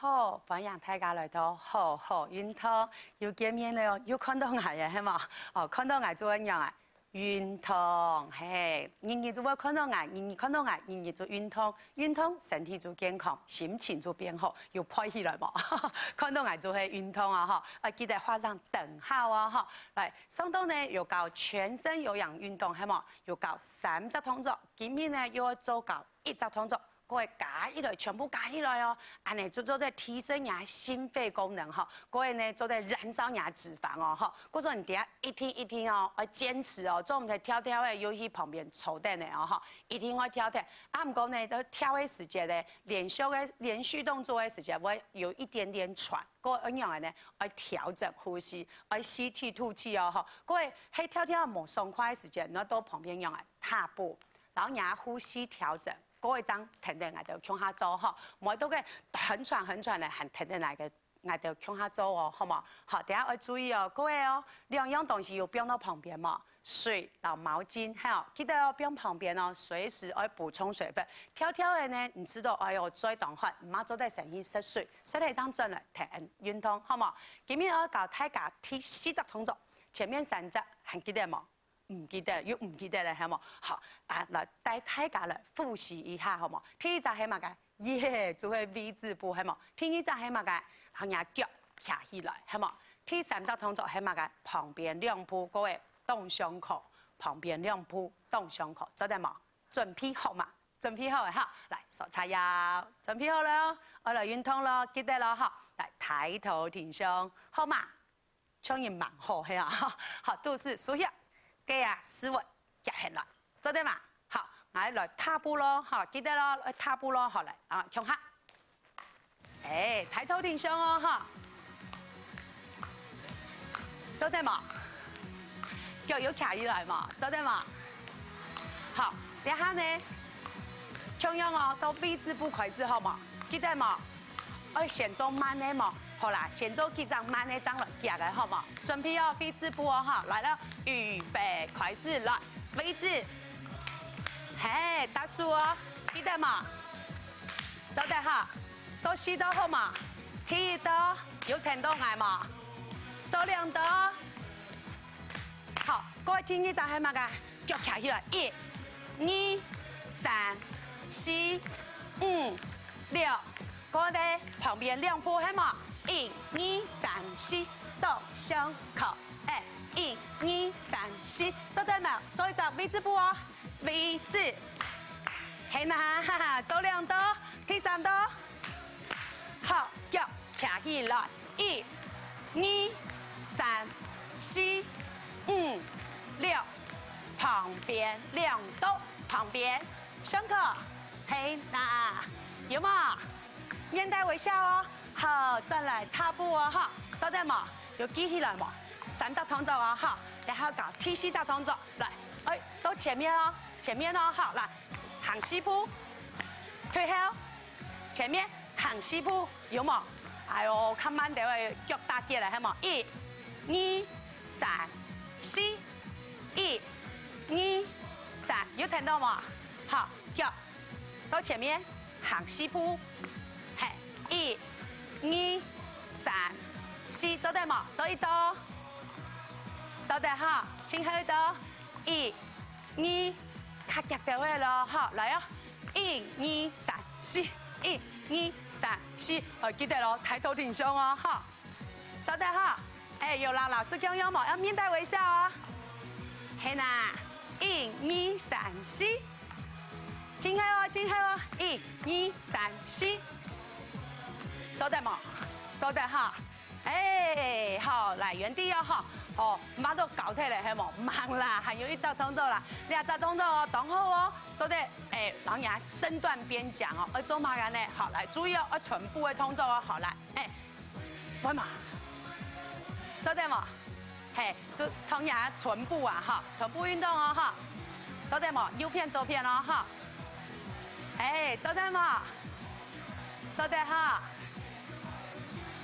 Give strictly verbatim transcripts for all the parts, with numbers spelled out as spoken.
好，歡迎大家來到好好運動，又見面了哦，又看到𠊎了，係無？哦，看到𠊎就恁樣啊，運動，嘿，日日就會看到𠊎，日日看到𠊎，日日就運動，運動身體就健康，心情就變好，有背起來無？看到𠊎就係運動啊，吼，愛記得畫上等號哦，吼。來，上到呢有教全身有氧運動，係無？有教三隻動作，今日呢又愛做教一隻動作。 各位加起來，全部加起來哦，恁呢就做得提升你个心肺功能吼，各位呢做得燃燒你个脂肪哦吼。故所你等下一定一定哦，愛堅持哦，做毋得跳跳仔又去旁邊坐等仔哦吼，一定愛跳跳。啊，毋過呢，在跳个時節呢，連續个連續動作个時節會有一點點喘，各位愛仰仔呢，愛調整呼吸，愛吸氣吐氣哦吼。各位，係跳跳無爽快个時節，你愛到旁邊仰仔踏步，然後你个呼吸調整。 各位正跈等𠊎兜共下做吼，毋好到該很喘很喘个，還跈等𠊎个𠊎兜共下做哦，好無？好，等下愛注意哦，各位哦，兩樣東西有放到旁邊無？水摎毛巾，吼，記得哦，放旁邊哦，隨時愛補充水分。跳跳仔呢，你知道，哎喲，嘴當渴，毋好做得先去食水，食忒正轉來跈等運動，好無？今日愛教大家第四隻動作，前面三隻還記得無？ 毋記得，又毋記得了，係無？好，啊，來帶大家來複習一下，好無？第一隻係麼个？耶，就係V字步，係無？第二隻係麼个？然後若腳擎起來，係無？第三隻動作係麼个？旁邊兩步，各位，當傷課，旁邊兩步，當傷課，做得無？準備好嘛？準備好了哈，來，手叉腰，準備好了哦，愛來運動咯，記得咯哈，來，抬頭挺胸，好嘛？ 像人蠻好，係啊，好，肚屎收起，該啊屎朏夾起來，做得嘛？好，𠊎來踏步咯，哈，記得咯，來踏步咯，好來啊，共下。哎，抬頭挺胸哦，哈，做得無？腳有擎起來無？做得無？好，這下呢，共樣哦，到V字步開始，好無？記得無？ 愛先做慢个無？好啦，先做幾隻慢个，正來遽个，好無？準備哦，V字步哦，哈，來了，預備，開始，來，V字，嘿，踏步哦，記得無？做得哈，做四到好無？第一到，有跈著𠊎無？做兩到， 好，過來第二隻係麼个？腳擎起來，一、二、三、四、五、六。過來旁邊兩步係無？一、二、三、四，當傷課。哎，一、二、三、四，做得無？做一隻V字步哦，V字。係哪，哈哈，做兩到，第三到。好，腳擎起來。 一、二、三、四、五、六，旁邊兩到，旁邊，上課，係哪，有無？面帶微笑哦。好，轉來踏步哦，哈，做得無？有記起來無？三隻動作哦，哈，然後教第四隻動作，來，哎，到前面哦，前面哦，好，來，行四步，退後，前面，行四步， 有無？哎喲，較慢兜仔，腳打結了，係無？一、二、三、四，一、二、三，有跈著無？好，腳到前面，行四步，嘿，一、二、三、四，做得無？做一到，做得哈，盡後一到，一、 二，較遽兜仔咯，好，來哦！一、二、三、四，一、二、三、四，愛記得咯，抬頭挺胸哦，好，做得哈！哎，有摎老師共樣無？愛面帶微笑哦。係哪，一、二、三、四，盡後哦，盡後哦，一、二、三、四，做得無？做得哈！ 哎，好，來，原地哦，吼。哦，毋好都搞忒了，係無？吂啦，還有一隻動作啦。這隻動作哦，當好哦，做得，哎，摎若身段邊講哦，愛做麼个呢？好，來，注意哦，愛臀部个動作哦，好，來，哎，會無？做得無？嘿，就動若臀部啊，哈，臀部運動哦，哈，做得無？右片、左片哦，哈。 哎，做得無？做得哈，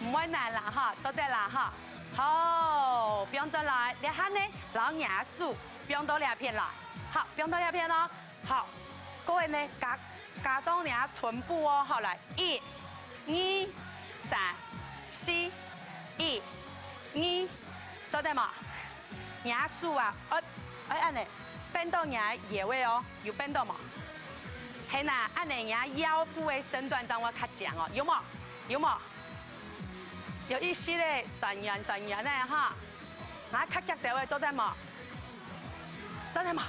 毋會難啦哈，做得啦哈。好，放轉來，這下呢，摎若手放到這片來，好，放到這片哦。好，各位呢，加加到若臀部哦，好，來，一、二、三、四、一、二，做得無？若手啊，愛愛恁呢，扳到若腰仔哦，有扳到無？係啦，恁呢若腰部个伸展正會較強哦，有無？有無？有一息仔痠軟痠軟个哈，啊，較遽兜仔，做得無？做得無？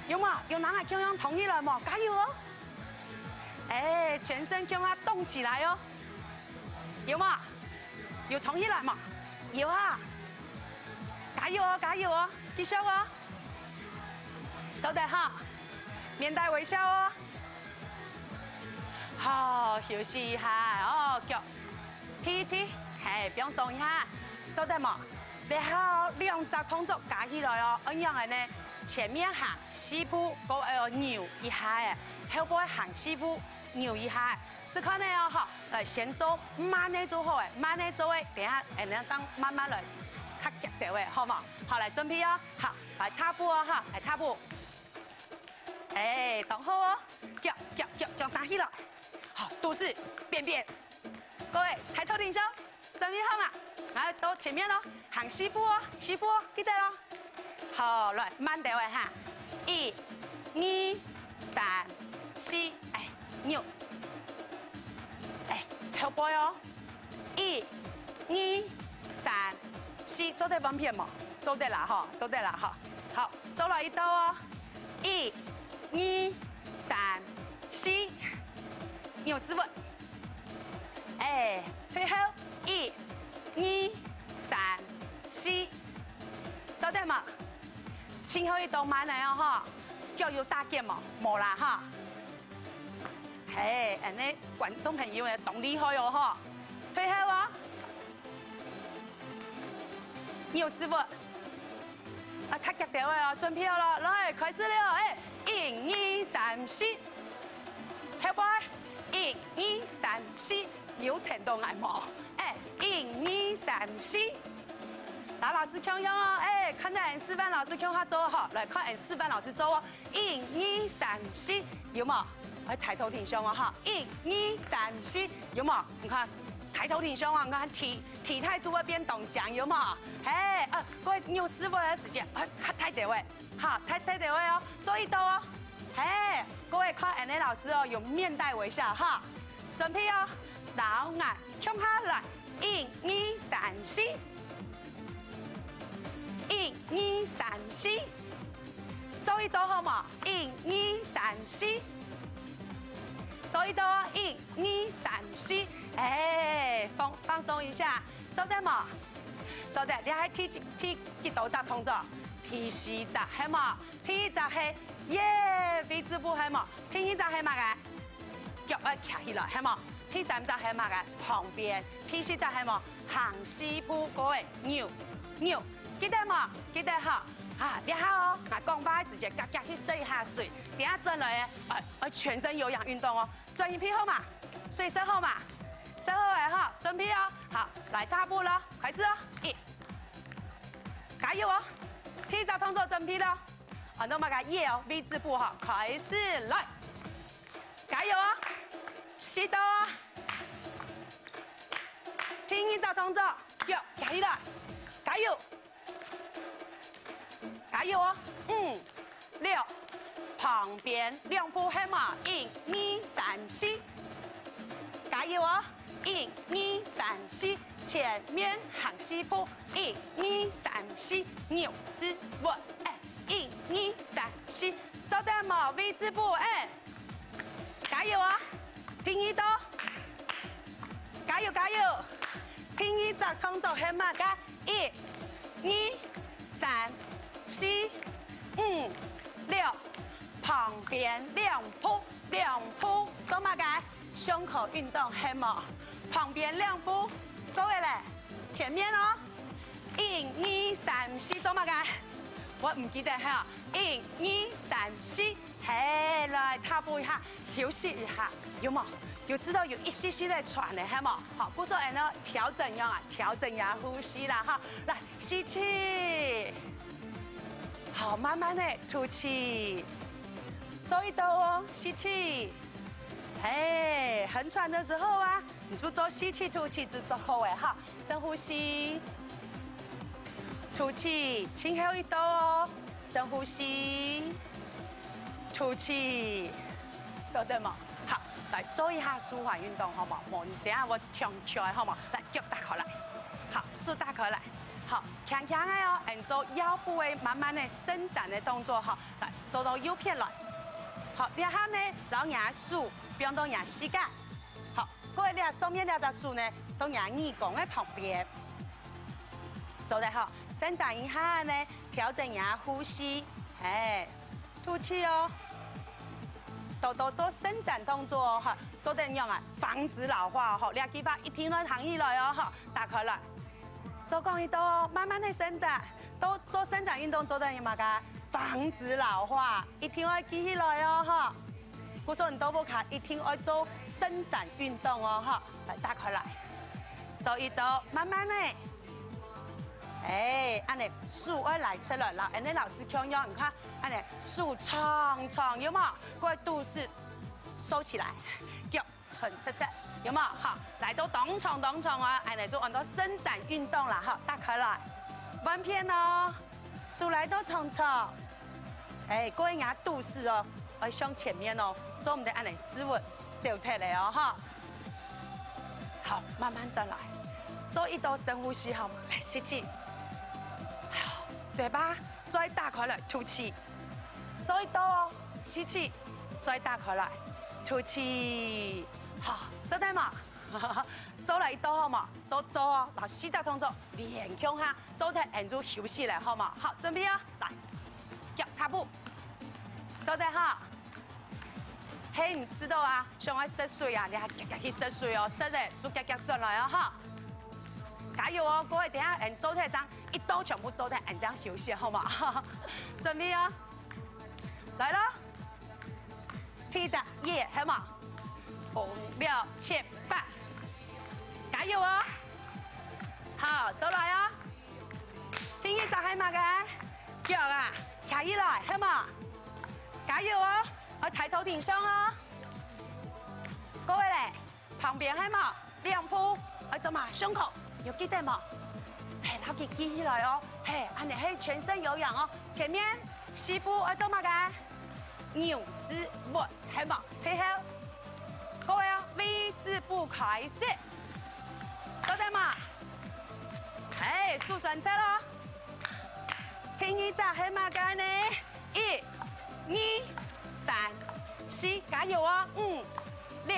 有無？有人啊，共樣動起來無？加油哦！ 哎，全身共下動起來哦。有無？有動起來無？有啊。加油哦，加油哦，繼續哦。做得哈，面帶微笑哦。好，休息一下哦，腳踢一踢，嘿，放鬆一下，做得無？ 然後兩隻動作加起來哦，恁樣个呢，前面行四步，過後扭一下仔，後背行四步，扭一下仔，試看呢哦，好，來先做慢个就好仔，慢个做仔，等下，哎，恁樣慢慢來，較遽兜仔，好無？好，來準備哦，好，來踏步哦，哈，來踏步。哎，當好哦，腳腳腳腳拿起來，好，肚屎，便便，各位，抬頭挺胸。 準備好嘛？來，到前面囉，行四步哦，四步哦，記得囉。好，來，慢兜仔哈。一、二、三、四，哎，扭。哎，後背哦。一、二、三、四，做得換片無？做得啦吼，做得啦吼。好，做落一到哦。一、二、三、四，扭屎朏。 哎，最後，一、二、三、四，做得無？盡好一到慢个哦吼，腳有打結無？無啦哈。嘿，恁呢觀眾朋友仔當厲害哦吼。最後哦，扭屎朏。 啊，較遽兜仔哦，準備好囉，來，開始了，哎，一、二、三、四，後背，一、二、三、四，有聽著𠊎無？哎，一、二、三、四，摎老師共樣哦，哎，看著𠊎示範老師共下做吼，來看𠊎示範老師做哦，一、二、三、四，有無？愛抬頭挺胸哦哈，一、二、三、四，有無？你看，抬頭挺胸啊，你看體體態就會變當強，有無？嘿，呃， 各位扭屎朏个時間，哎，較大兜仔，哈，大大兜仔哦，做一到哦。嘿，各位看𠊎个老師哦，有面帶微笑哈。準備哦，摎𠊎共下來，一、二、三、四，一、二、三、四，做一到好無？一、二、三、四，做一到哦，一、二、三、四，哎，放放鬆一下，做得無？ 做得，這係第幾第幾多隻動作？第四隻，係無？第一隻係耶，V字步，係無？第二隻係麼个？腳愛擎起來，係無？第三隻係麼个？旁邊。第四隻係無？行四步，各位，扭扭，記得無？記得哈。啊，這下哦，𠊎講話个時節，遽遽去食一下水，等下轉來个，愛愛全身有氧運動哦。 準備好嘛？水食好嘛？食好了哈，準備哦。好，來踏步囉，開始哦。一，加油哦！第一隻動作準備囉。哦，那麼个耶哦，V字步哈，開始來，加油哦！四到哦。第二隻動作，腳擎起來，加油！ 加油哦！五、六，旁邊兩步係無？一、二、三、四。加油哦！一、二、三、四，前面行四步，一、二、三、四，扭屎朏，哎，一、二、三、四，做得無？V字步，哎。 加油哦！第二到，加油加油！第二隻動作係麼个？一、二、三、四、五、六，旁邊兩步，兩步，做麼个？胸口運動係無？旁邊兩步，做得了，前面哦！一、二、三、四，做麼个？𠊎毋記得哈！一、二、三、四， 嘿，來踏步一下，休息一下，有無？有知著有一息息仔喘个，係無？好，故所𠊎等調整樣啊，調整下呼吸啦哈。來，吸氣，好，慢慢仔吐氣，做一到哦，吸氣。嘿，很喘的時候啊，就做吸氣、吐氣就做好了哈。深呼吸，吐氣，盡後一到哦。深呼吸，吐氣，做得無？好，來做一下舒緩運動，好無？無，你等下會跳起來，好無？來，腳打開來，好，手打開來，好，輕輕个哦，恁做腰部个慢慢个伸展个動作，好，來，做到右片來。好，這下呢，摎若手放到若膝蓋，好， 過來這上面這隻手呢，到若耳公个旁邊。做得好，伸展一下呢，調整若呼吸，哎，吐氣哦。多多做伸展動作哦，哈，做得仰啊，防止老化哦，哈，這句話一定愛聽起來哦，哈，打開來。做講一到哦，慢慢个伸展，都做伸展運動做得有麼个？防止老化，一定愛記起來哦，哈。 故所你到屋下一定愛做伸展運動哦，哈，來打開來，做一到慢慢个，哎，恁呢手愛拉出來，摎恁呢老師共樣，你看，恁呢手長長，有無？過來肚屎收起來，腳伸直直，有無？好，來到當長當長啊，恁呢就安到伸展運動啦，哈，打開來，換片哦。 手來到長長，哎，過來若肚屎哦，愛向前面哦，做毋得恁呢屎朏走忒了哦，哈。好，慢慢轉來，做一到深呼吸，好，來，吸氣，好，嘴巴再打開來，吐氣，做一到哦，吸氣，再打開來，吐氣，好，做得無？做來一到好無？做做哦，摎四隻動作連共下。 做忒𠊎就休息了，好無？好，準備啊，來，腳踏步，做得哈。係你知道啊，想愛食水啊，你還遽遽去食水哦，食了就遽遽轉來哦，哈。加油哦，各位，等下𠊎做忒正，一到全部做忒，𠊎正休息，好無？準備哦，來咯。 第一隻，耶，係無？五、六、七、八，加油哦！好，做來哦！第二隻係麼个？腳啊，徛起來，係無？加油哦！愛抬頭挺胸哦！各位咧， 旁邊係無？兩步，愛做麼？胸口，有記得無？係，摎佢記起來哦。係，恁呢係全身有氧哦。前面四步愛做麼个？牛屎朏，係無？最後，各位哦，V字步開始，做得無？係，數算出咯。 第二隻係麼个呢？一、二、三、四，加油哦！五、六，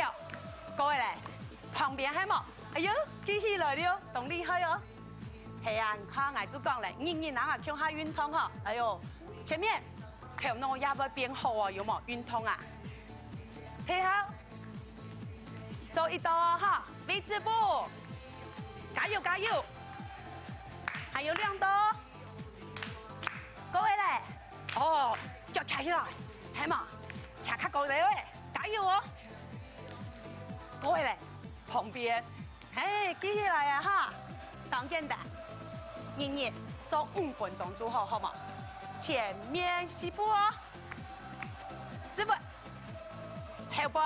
各位咧，旁邊係無？哎喲，記起來了，當厲害哦！係啊，你看，𠊎就講咧，日日摎𠊎共下運動吼，哎喲，前面頭腦也會變好哦，有無？運動啊，係啊，做一到哦，哈，V字步，加油加油，還有兩到。 各位咧，哦，腳徛起來，係無？徛較高咧，加油哦！各位咧，旁邊，係，記起來啊哈！當簡單，日日做五分鐘就好，好無？前面四步哦，屎朏，後背，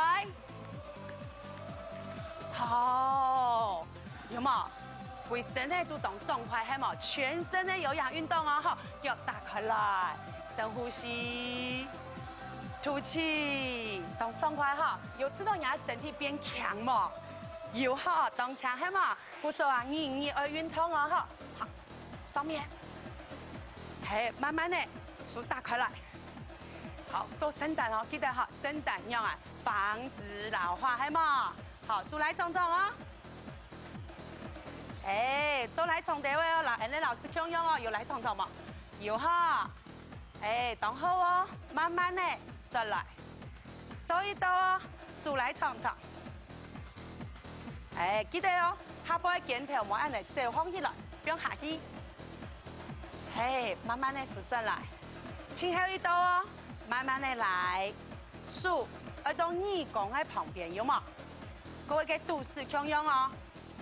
好，有無？歸身體就當爽快，係無？全身个有氧運動哦，吼！腳打開來，深呼吸，吐氣，當爽快哈！有試著若身體變輕無？有哈，當輕係無？故所啊，日日愛運動哦，吼！好，上面，係，慢慢个手打開來，好，做伸展哦，記得哈，伸展仰啊，防止老化，係無？ 好，手拉長長哦。欸，做拉長兜仔哦，摎𠊎等老師共樣哦，有拉長長無？有哈。欸，當好哦，慢慢仔轉來。做一到哦，手拉長長。欸，記得哦，下背个肩頭莫恁仔走䟘起來，放下去。係，慢慢仔手轉來。最後一到哦，慢慢仔來。 手愛到耳公个旁邊，有無？各位个肚屎共樣哦，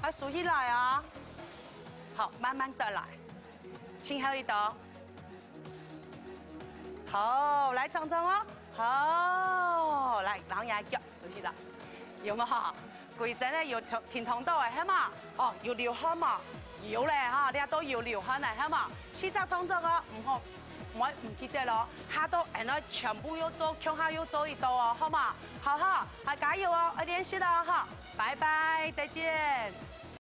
愛收起來哦。好，慢慢轉來，最後一到。好，來，長長哦。好，來，然後也腳收起來，有沒有？歸身呢有挺挺動到的，係嘛？哦，有流汗嘛？有咧哈，你都有流汗咧，係嘛？四隻動作哦，毋好，毋好毋記得咯。下到恁樣全部又做，共下又做一到哦，好嘛？好好，好，加油哦，愛練習了哈，拜拜，再見。